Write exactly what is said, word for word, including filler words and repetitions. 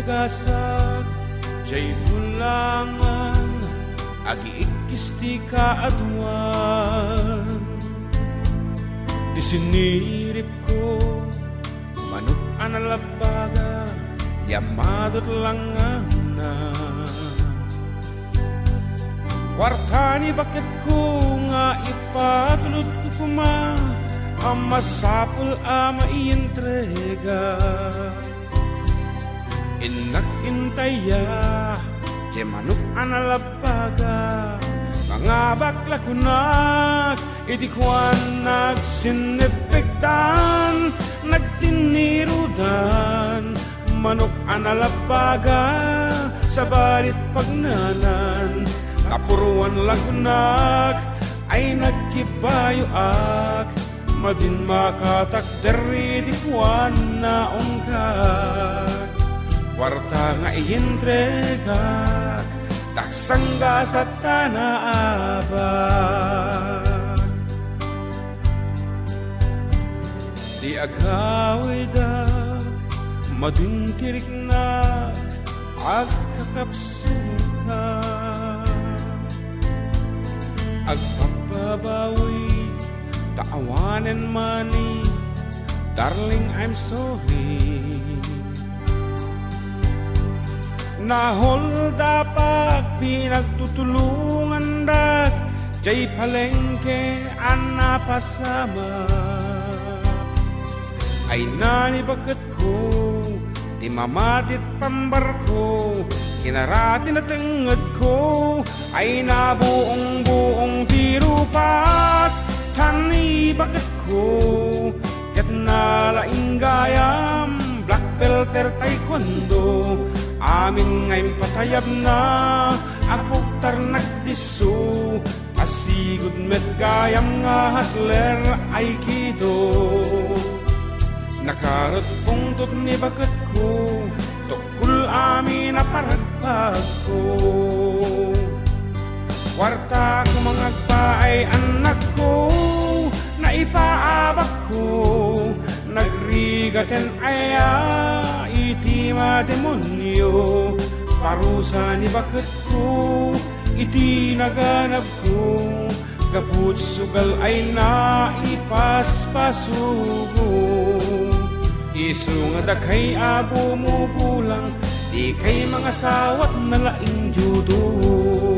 Gasak, jay bulangan, agiikkis ti kaaduan. Di siniripko, manok a nalabbaga, liammadet langana. Kuarta ni baketko nga ipatulodko koma a masapul a maientrega. Innak intaya, ti manok a nalabbaga, mangabak la kunak, iti kuan nagsinnepektan, nagtinnirudan, manok a nalabbaga, sabalit pagnanan, napuruan la kunak, ay nagkibayoak, madin makatakder iti kuan naungkak. Kuarta nga ientregak, taksanggasat ta naabak. Di agawidak, madin ti riknak, agkakapsuta. Agpagbabawi, ta awanen money, darling, I'm sorry. Naholdapak, pinagtutulongandak, jay palengke a napasamak. Ay na ni baketko, ti mamatit pambarko, kinarati na tengngedko, ay nabuong-buong ti rupak, tan ni baketko, ket nalaing gayam, black belt, taekwondo, amin nga impatayabna, akuktar nagdisso, asigud met gayam nga hustler, aikido. Nakarut pungtot ni baketko, tukol amin a paragpagko. Kuarta ko mangagpaay annakko, naipaabakko, nagrigaten aya iti mademonio. Parusa ni baketko iti naganabko, gapu ti sugal ay naipaspasugo. Isu nga dakay a bumubulang, dikay mangasawat nalaing judo.